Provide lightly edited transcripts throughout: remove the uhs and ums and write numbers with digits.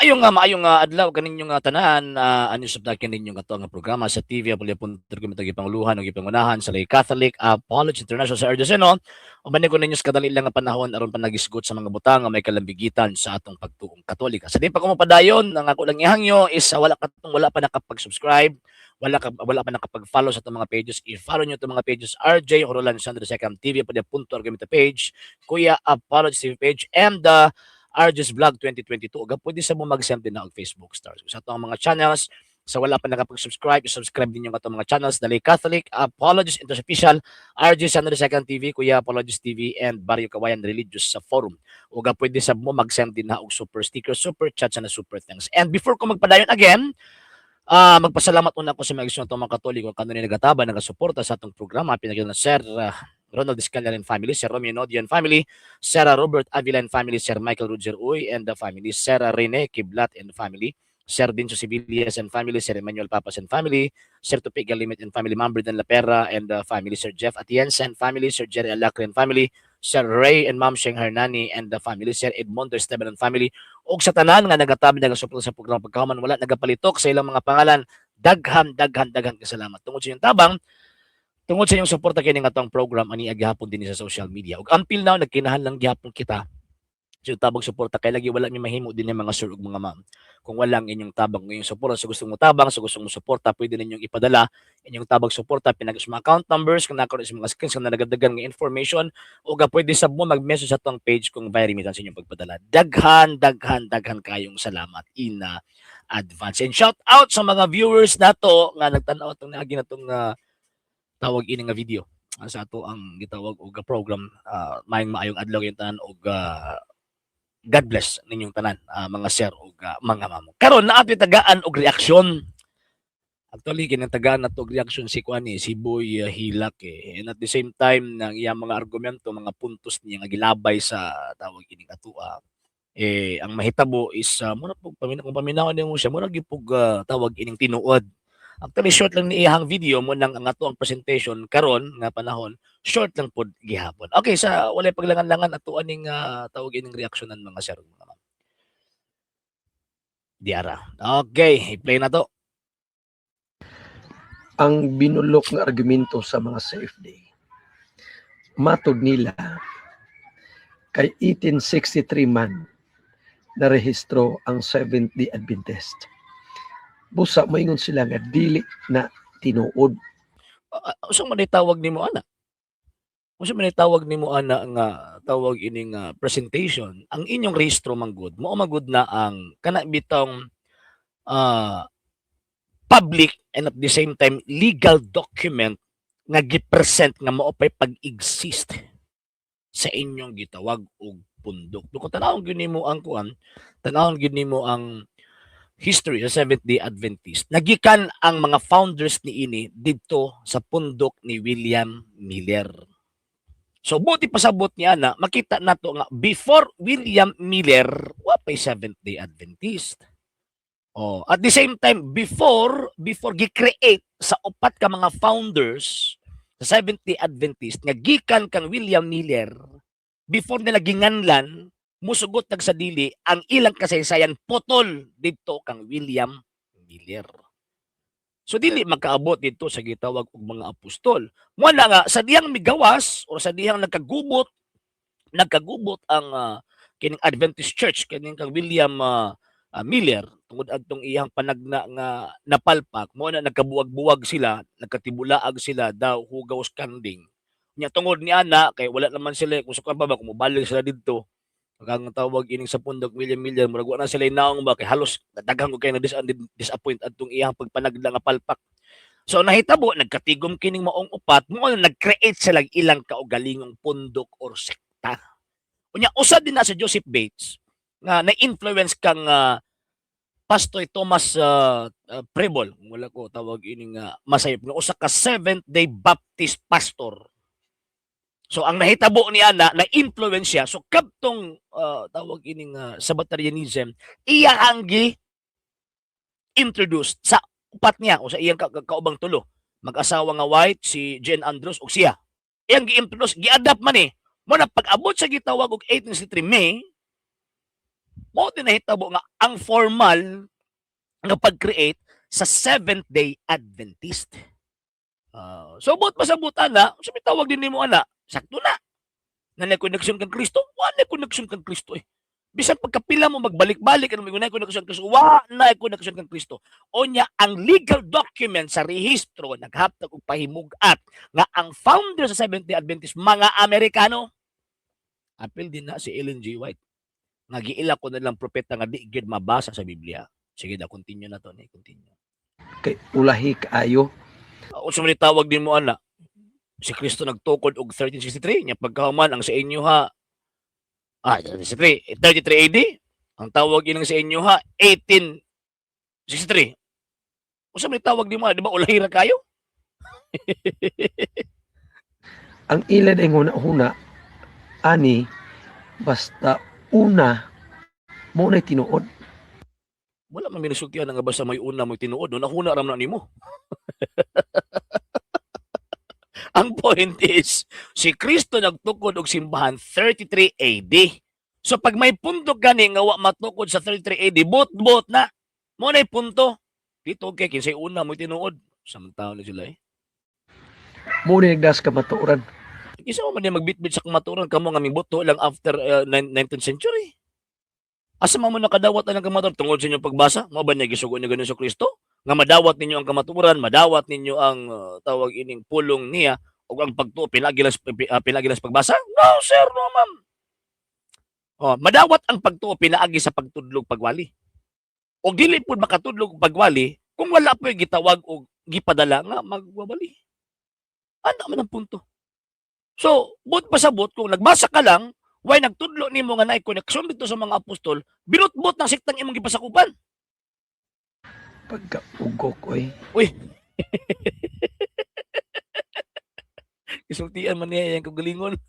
Maayong adlaw kaninyong tanan, ano sa ninyo ato nga programa sa TV Apolyo Punto gipanguluhan ug gipangunahan sa Lay Catholic Apology International sa Ardeseno. Uban ko ninyo sa kadali lang nga panahon aron panagisgot sa mga butang nga may kalambigitan sa atong pagtuong Katolika. Sa di pa ko mapadayon, ang ako lang ihangyo is wala katong wala pa nakapag-subscribe, wala pa nakapag-follow sa atong mga pages, i-follow niyo itong mga pages: RJ Horolan Sandro Second TV Apolyo Punto Argumento page, Kuya Apology TV page, and the RJ's Vlog 2022. Ug pwede sa mo mag-send din na og Facebook stars. Sa atong mga channels, sa wala pa nakapag-subscribe, i-subscribe din yung atong mga channels: Dali Catholic Apologist Interest Official, RJ Sandro Second TV, Kuya Apologist TV, and Barrio Kawayan Religious sa Forum. Ug pwede sa mo mag-send din na og super sticker, super chat, na super thanks. And before ko magpadayon again, magpasalamat una ko sa mga igsoon atong mga Katoliko kanunay nagatabang, nagasuporta sa atong programa, pinagil na Sir Ronald Escalera and family, Sir Romeo Nodio and family, Sir Robert Avila and family, Sir Michael Roger Uy and the family, Sir Rene Kiblat and family, Sir Dinso Sibillas and family, Sir Emmanuel Papas and family, Sir Tupi Galimit and family, Ma'am Bridan Lapera and the family, Sir Jeff Atienza and family, Sir Jerry Alacre and family, Sir Ray and Ma'am Sheng Hernani and the family, Sir Edmundo Esteban and family, ug sa tanan nga nagatabang, nagasuporta sa programa pagkahuman wala nagapalitok sa ilang mga pangalan, daghan daghan daghan kasalamat tungod sa inyong tabang, tungod sa inyong suporta kini nga atong program ani gihapon din sa social media. Ug until now nagkinahanglan gihapon kita sa inyong tabang, suporta, kay lagi wala mi mahimo din ng mga sir ug mga ma'am kung walang inyong tabang, inyong suporta. Sa gustong mo tabang, sa gustong mo suporta, pwede ninyong ipadala inyong tabang, suporta pinag sa mga account numbers kung nakaroon sa mga screens kung nagadagan nga information, ug pwede sab mo mag-message sa atong page kung via remittance inyong pagpadala. Daghan daghan daghan kayong salamat in advance. And shout out sa mga viewers nato nga nagtan-aw atong naagi natong tawag ini nga video sa ato ang gitawag og program. Maayong maayong adlaw kayong tanan ug God bless ninyong tanan, mga sir ug mga ma'am. Karon naa tagaan og reaksyon. Actually, kinatagaan nato og reaksyon si kuan ni si Boy Hilak eh. And at the same time nang iyang mga argumento, mga puntos niya nga gilabay sa tawag ining atua eh, ang mahitabo is mura pug paminaw, kung paminawon nimo siya, mura gyud pug tawag ining tinuod. Actually, short lang ni iyang video mo nang ang ato ang presentation karon nga panahon, short lang pod gihapon. Okay, sa walay paglangan-langan, ato aning tawag ining reaksyonan, mga sir ug mga ma'am. Diara. Okay, i-play na to. Ang binulok nga argumento sa mga SFD. Matod nila, kay 1863 man narehistro ang Seventh-day Adventist. Busa moingon sila nga dili na tinuod. Unsa man tawag nimo ana? Unsa man tawag nimo ana nga tawag ining presentation? Ang inyong rehistro man gud, mao man gud na ang kana bitong public and at the same time legal document nga gi-present nga mao pay pag-exist sa inyong gitawag og pundok. Kung tan-awon gyud nimo ang kuan, tan-awon gyud nimo ang history sa Seventh-day Adventist. Nagikan ang mga founders niini didto sa pundok ni William Miller. So buti pasabot niya na makita nato nga before William Miller wa pay Seventh-day Adventist. Oh, at the same time before before gi-create sa upat ka mga founders sa Seventh-day Adventist nga gikan kang William Miller, before nila ginganlan, musugot nag sa dili ang ilang kasaysayan putol didto kang William Miller. So dili makaabot didto sa gitawag og mga apostol. Mo na nga sa dihang migawas o sa dihang nagkagubot nagkagubot ang kining Adventist Church kining kang William Miller tungod adtong iyang panagna nga napalpak, mo na nagkabuwag-buwag sila, nagkatibulaag sila daw hugaw kanding. Nya tungod ni ana kay wala naman sila kung sa pa ba kung mobalik sila didto ang tawag ining sa pundok William Miller, murag wa na sila naong ba kay halos daghan ko kay na disappoint adtong iyang pagpanagda nga palpak. So nahitabo nagkatigom kining maong upat, mo na nag-create sila ilang kaugalingong pundok or sekta. Unya usa din na si Joseph Bates nga na-influence kang Pastor Thomas Preble, kung wala ko tawag ining masayop, nga usa ka Seventh Day Baptist pastor. So ang nahitabo niya na na-influence siya. So kadtong tawag ining Sabbatarianism iya ang gi introduced sa upat niya o sa iyang kaubang tulo. Mag-asawa nga white si Jane Andrews ug siya. Iyang gi-introduce, gi-adapt man eh. Mo na pag-abot sa gitawag og 1863 May, Mao din nahitabo nga ang formal nga pag-create sa Seventh Day Adventist. So buot pasabot ana, sa may tawag din nimo ana, sakto na. Na naay connection kang Kristo, wa na connection kang Kristo eh. Bisan pagkapila mo magbalik-balik ano may connection kang Kristo, wa na connection kang Kristo. Onya ang legal document sa rehistro naghatag og pahimug-at nga ang founder sa Seventh Day Adventist mga Amerikano. Apil din na si Ellen G. White. Nga giila ko na lang propeta nga di gyud mabasa sa Biblia. Sige da, continue na to ni, continue. Kay ulahi kaayo. Unsa man tawag din mo ana? Si Kristo nagtukod og 1363 nya pagkahuman ang sa inyo ha, 33 33 AD, ang tawag ilang sa inyo ha 1863. Unsa man tawag din mo ana, di ba ulahi ra kayo? Ang ilan ay huna-huna ani basta una mo na tinuod. Wala man minusultihan nga basta may una mo'y tinuod, no nahuna ra man na nimo. Ang point is, si Kristo nagtukod og simbahan 33 AD. So pag may punto gani nga wa matukod sa 33 AD, bot-bot na. Mo na punto. Dito kay kinsay una mo'y tinuod. Samtaon ni sila eh. Mo na nagdas kamatuoran. Kinsa man ni magbitbit sa kamatuoran kamo nga mibuto lang after 19th century? Asa man mo nakadawat ang kamatuoran tungod sa inyong pagbasa? Mao ba niya gisugo ni ganun sa Kristo? Nga madawat ninyo ang kamatuoran, madawat ninyo ang tawag ining pulong niya ug ang pagtuo pinaagi lang sa pagbasa? No sir, no ma'am. Oh, madawat ang pagtuo pinaagi sa pagtudlog pagwali. O dili pud makatudlog og pagwali kung wala po gitawag og gipadala nga magwawali. Ana man ang punto. So, buot pasabot kung nagbasa ka lang, way nagtudlo nimo nga naay koneksyon dito sa mga apostol, binutbot ng sektang imong gipasakupan. Pagkaugok oy. Uy. Isultian man niya yang kagalingon.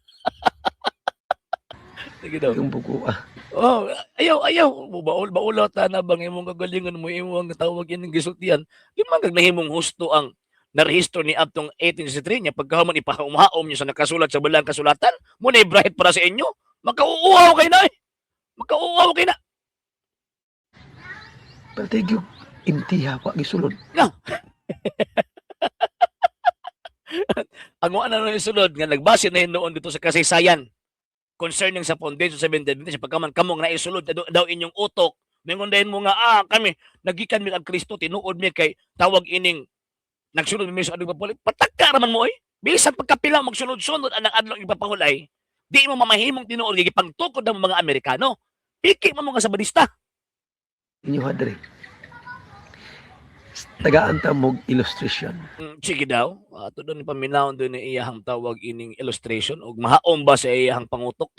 Sige daw. Yung bugo ah. Oh, ayaw, ayaw. Baul, baulaw ta na bang imong kagalingon mo imo ang tawag ining gisultian. Di man kag nahimong husto ang narehistro ni atong 1863 niya pagkahuman ipahaum-haom niyo sa nakasulat sa balang kasulatan mo na bright para sa inyo. Makauuhaw kay na eh. Makauuhaw kay na. Pero yung intiha wa gisulod. No. Ang wa na nun isulod nga nagbase na noon dito sa kasaysayan concerning sa foundation sa Seventh Adventist, pagkaman kamong naisulod daw, daw inyong utok, mingon dayon mo nga kami nagikan mi ang Kristo, tinuod mi kay tawag ining nagsunod mi sa adlaw ipapahulay. Pataka raman mo oy. Bisan pagkapila magsunod-sunod ang adlaw ipapahulay, di mo mamahimong tinuod kay gipangtukod ng mga Amerikano. Piki mo mga Sabadista. Inyo hadre. Tagaan ta mog illustration. Sige daw. Ato doon paminawon doon ni iyahang tawag ining illustration ug mahaom ba sa iyahang pangutok.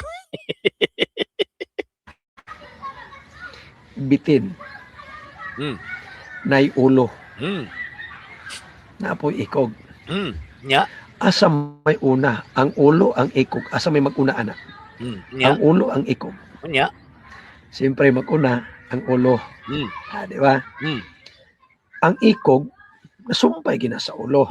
Bitin. Nay ulo. Napoy ikog. Nya. Asa may una? Ang ulo, ang ikog. Asa may maguna ana? Nya. Ang ulo, ang ikog. Nya. Siyempre maguna ang ulo. Ah, di ba? Ang ikog nasumpay gina sa ulo.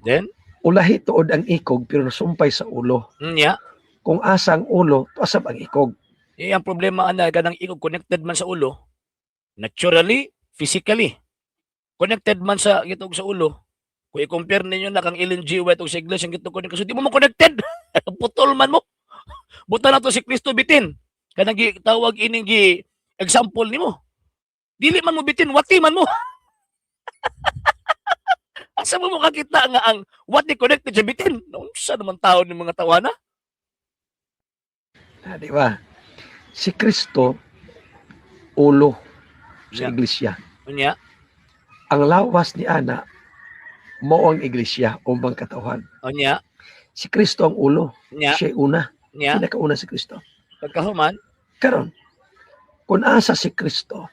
Then Ulahi tuod ang ikog pero nasumpay sa ulo. Nya. Kung asa ang ulo, tuasab ang ikog. Eh, ang problema ana kanang ikog connected man sa ulo. Naturally, physically. Connected man sa gitog sa ulo. Kung i-compare ninyo na kang Ellen G. White og sa iglesia gitog connected, kasi di mo mo connected. Putol man mo. Buta na to si Kristo bitin. Kanang gitawag ining gi example nimo. Dili man mo bitin, wati man mo. Asa mo makakita nga ang wati connected sa bitin? Unsa naman tao ni mga tawana? Ah, di ba? Si Kristo ulo sa Yeah. iglesia. Unya, Ang lawas ni Ana mao ang iglesia o ang katawhan. Unya, Si Kristo ang ulo. Unya, Siya una. Unya. Pinakauna si Kristo. Pagkahuman, Karon, kung asa si Kristo,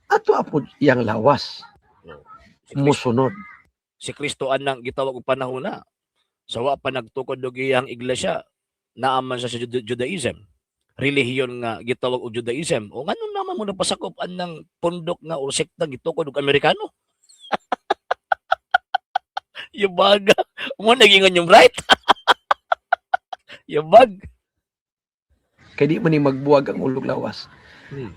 ato apod iyang lawas, si Kristo, musunod. si Kristo anang gitawag og panahon na. Sa wa pa nagtukod og iyang iglesia, naaman sa Judaism. Relihiyon nga gitawag og Judaism. O ngano naman mo napasakop anang pundok nga o sekta gitukod og Amerikano? Yubaga. Mo nagingon yung right? Yubag. Kay di man ni magbuwag ang ulog lawas.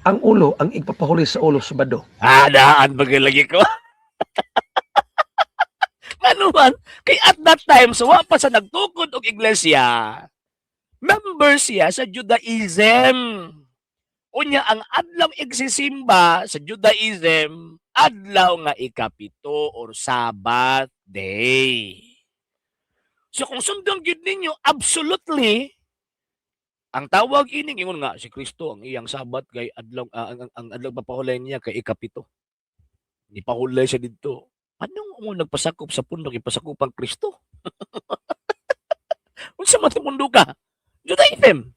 Ang ulo, ang igpapahuli sa ulo, Sabado. Ah, daan bagay lagi ko. Ano man, kay at that time, so wa pa sa nagtukod og iglesia, member siya sa Judaism. Unya ang adlaw igsisimba sa Judaism, adlaw nga ikapito or Sabbath day. So kung sundon gyud ninyo, absolutely, ang tawag ining ingon nga si Kristo ang iyang Sabat kay adlaw ang adlaw papahulay niya kay ikapito. Nipahulay siya didto. Anong mo nagpasakop sa pundok, ipasakop ang Kristo? Unsa man mundo ka? Judaism.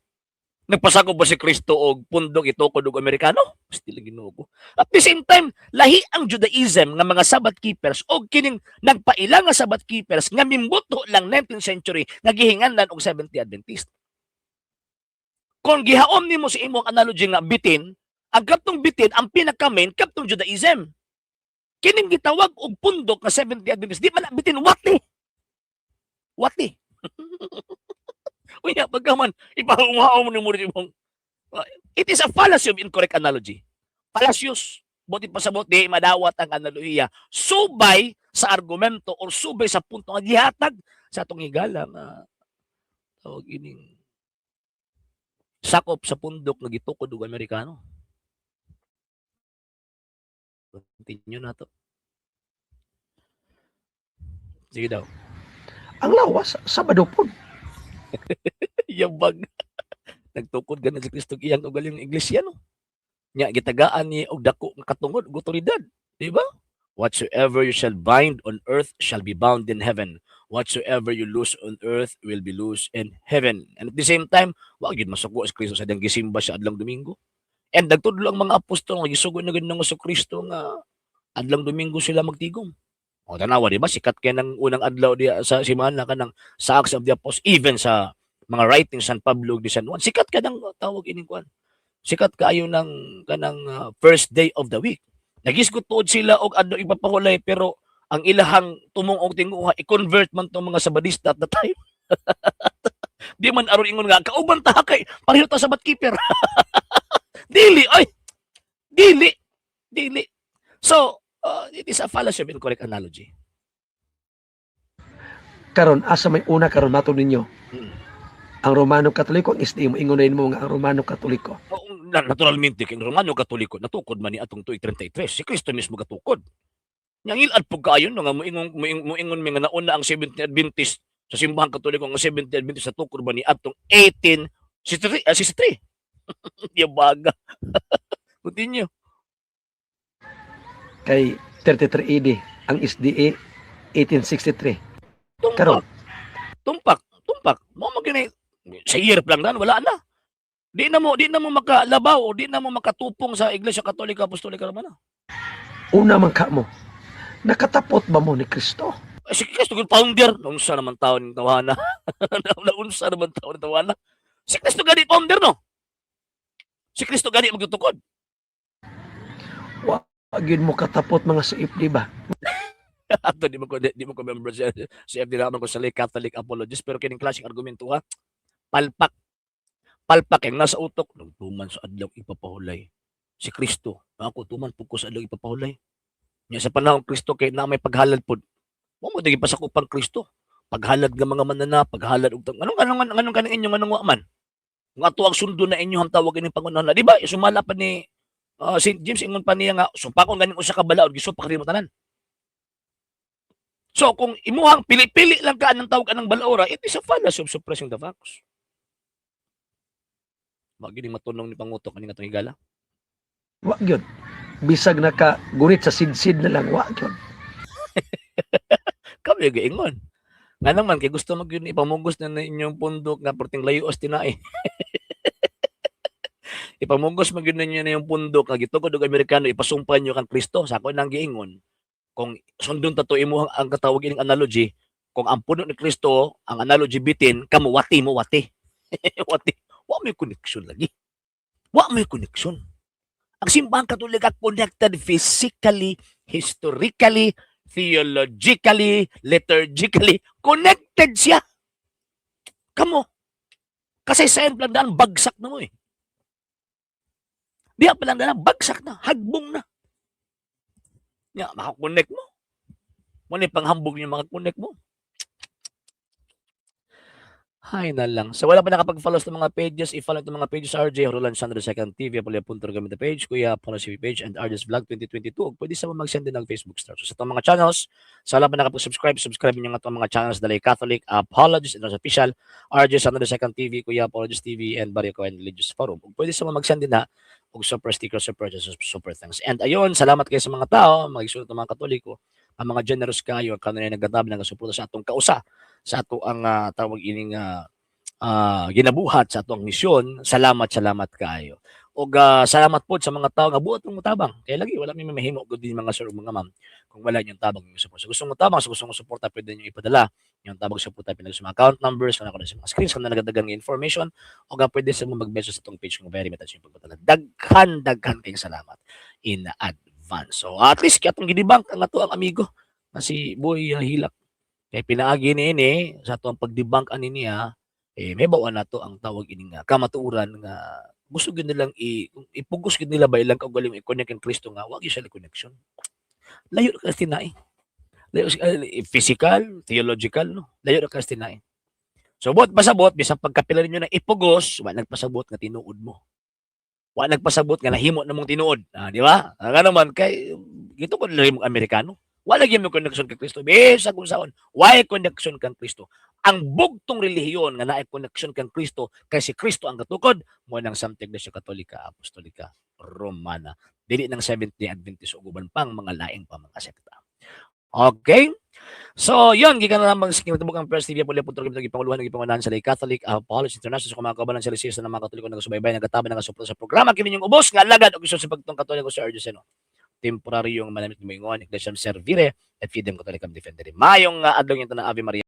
Nagpasakop ba si Kristo og pundok itukod og Amerikano? Still Ginoo ko. At the same time, lahi ang Judaism nga mga Sabbath keepers og kining nagpaila nga Sabbath keepers nga mimbuto lang 19th century nga gihinganlan og Seventh-day Adventist. Kung gihaom nimo sa imong analogy nga bitin, ang katong bitin ang pinaka-main katong Judaism. Kining gitawag og pundok nga Seventh-day Adventist, di man na bitin, wati. Wati. Unya pagkaman ipahumaom mo ni imong, it is a fallacy of incorrect analogy. Fallacious. Buot pasabot, di madawat ang analohiya. Subay sa argumento or subay sa punto nga gihatag sa atong higala nga tawag ining sakop sa pundok nga gitukod og Amerikano. Continue na to. Sige daw. Ang lawas, Sabado pod. Yabag. Nagtukod ganin si Kristo iyang ugaling iglesia, no. Nya gitagaan ni og dako nga katungod ug otoridad, di ba? Whatsoever you shall bind on earth shall be bound in heaven. Whatsoever you loose on earth will be loose in heaven. And at the same time, wa gyud masuko si Kristo sa diyang gisimba siya adlang Domingo. And nagtudlo ang mga apostol nga gisugo na gid nang si Kristo nga adlang Domingo sila magtigom. O tanawa, di ba? Sikat kay ng unang adlaw diya sa simana kanang sa Acts of the Apostles, even sa mga writings San Pablo ug ni San Juan. Sikat ka ng tawag ining kuan. Sikat kaayo ng kanang first day of the week. Nagisgot tuod sila og adlaw ipapahulay, pero ang ilahang tumong og tinguha i-convert man tong mga Sabadista at the time. Di man aron ingon nga kauban ta kay pareho ta Sabbath keeper. Dili ay. Dili. Dili. So, it is a fallacy of incorrect analogy. Karon asa may una karon matod ninyo? Ang Romano Katoliko, ang SDA mo ingon mo nga ang Romano Katoliko. Oo, naturalmente kay ang Romano Katoliko natukod man ni atong tuig 33. Si Kristo mismo gatukod. Nya ngilad pug kaayo no nga moingon mi nga nauna ang Seventh Adventist sa Simbahang Katoliko, ang Seventh Adventist natukod ba ni atong 1863 63. Yabaga. Continue. Kay 33 AD ang SDA, 1863. Tumpak. Karon. Tumpak, tumpak. Mo mo gini sa year lang dan wala na. Di na mo makalabaw o di na mo makatupong sa Iglesia Katolika Apostolika Romana. Una man ka mo. Nakatapot ba mo ni Kristo? Eh, si Kristo gyud founder. Naunsa naman taon ng tawana? Naunsa naman taon ng tawana? Si Kristo gani founder, no? Si Kristo gani magtutukod. Wa gyud mo katapot mga sa di ba? Ato di mo ko member si FD naman ko sa lay Catholic apologist, pero kining klaseng argumento ha. Palpak. Palpak ang nasa utok nagtuman sa adlaw ipapahulay. Si Kristo, ako tuman pud ko sa adlaw ipapahulay. Nya sa panahon Kristo kay na may paghalad pod. Mo mo digi pasakupang Kristo. Paghalad nga mga manana, paghalad og anong anong anong kaning inyo nganong wa man? Kung ato ang sundo na inyo ang tawag ining pangunahan na, di ba? Sumala pa ni St. James, ingon pa niya nga supakon ganing usa ka balaod, gisupak nimo tanan. So kung imuhang pili-pili lang ka anang tawag anang balaora, it is a fallacy of suppressing the facts. Wa gini matunong ni pangutok ani nga higala. Wa gyud. Bisag naka gunit sa sidsid na lang, wa gyud. Kami gaingon. Nga naman kay gusto mag yun ipamugos na inyong pundok nga perting layo as tinai. Ipamugos man gyud ninyo na yung pundok nga gitukod og Amerikano, ipasumpa niyo kang Kristo sa ako nang giingon. Kung sundon ta to imuhang ang katawag ining analogy, kung ang puno ni Kristo, ang analogy bitin, kamo wati mo wati. Wati. Wa may connection lagi. Wa may connection. Ang Simbahang Katolika connected physically, historically, theologically, liturgically, connected siya. Kamo. Kasaysayan pa lang daan, bagsak na mo eh. Diya pa lang daan, bagsak na, hagbong na. Ya, maka-connect mo. Mo ni panghambog niyo, maka-connect mo. Hay na lang. So wala pa nakapag-follow sa mga pages, i-follow itong mga pages: RJ Roland Sandro Second TV, Apollo Punto Gamit page, Kuya Apollo CV page, and RJ's Vlog 2022. Ug pwede sa mo mag-send din ng Facebook star. So sa itong mga channels, sa wala pa nakapag-subscribe, subscribe niyo nga itong mga channels: Dalay Catholic, Apologist International Official, RJ Sandro Second TV, Kuya Apologist TV, and Barrio Cohen Religious Forum. Ug pwede sa mo mag-send din na og super sticker, super super thanks. And ayun, salamat kayo sa mga tao, mga igsoon ng mga Katoliko, ang mga generous kayo, ang kanila nagatab nga suporta sa atong kausa, sa ato ang tawag ining ginabuhat sa atong misyon. Salamat, salamat kaayo. Og salamat pod sa mga tao nga buot mong tabang. Kaya lagi wala mi mahimo gud din, mga sir ug mga ma'am, kung wala inyong tabang, inyong support. So gusto mo tabang, so gusto mo suporta, pwede niyo ipadala yung tabang suporta pinag sa mga account numbers kana sa mga screens kana nagadagan nga information o ga pwede sa mo mag-message sa atong page kung very message yung pagpadala. Daghan daghan kayong salamat in advance. So at least kaya atong gi-debunk ang ato ang amigo nga si Boy Hilak. Kay pinaagi niini sa atong pag-debunk ani niya eh may bawa nato ang tawag ini nga kamatuoran nga gusto gyud nilang ipugos gyud nila ba ilang kaugalingon i-connect kang Kristo nga wa gyud siya connection. Layo ra kasi tinai. Layo physical, theological, no. Layo ra kasi tinai. So buot pasabot bisan pagkapila ninyo na ipugos, wa nagpasabot nga tinuod mo. Wa nagpasabot nga nahimo na mong tinuod. Ah, di ba? Ah, nga naman kay gito ko nila mong Amerikano. Wala gyud mo connection kay Kristo. Bisag unsaon, why connection kang Kristo? Ang bugtong relihiyon nga naay connection kang Kristo kay si Kristo ang katukod mo nang Santa Iglesia Katolika Apostolika Romana. Dili ng Seventh Day Adventist ug uban pang mga laing pa mga sekta. Okay? So, yun, gikan na lamang sa kinatibuk ang Press TV, Puli Punto Gamit, Panguluhan, Gipangunahan sa Lay Catholic Apologist International, sa mga kabanan sa Lisisa ng mga Katoliko nagasubaybay, nagatabang, nagasuporta sa programa. Kini yung ubos nga alagad og sa pagtong Katoliko sa Arjuseno. Temporaryong manamit moingon, Iglesia Servire, et Fidem Catholicam Defendere. Mayong adlaw na Ave Maria.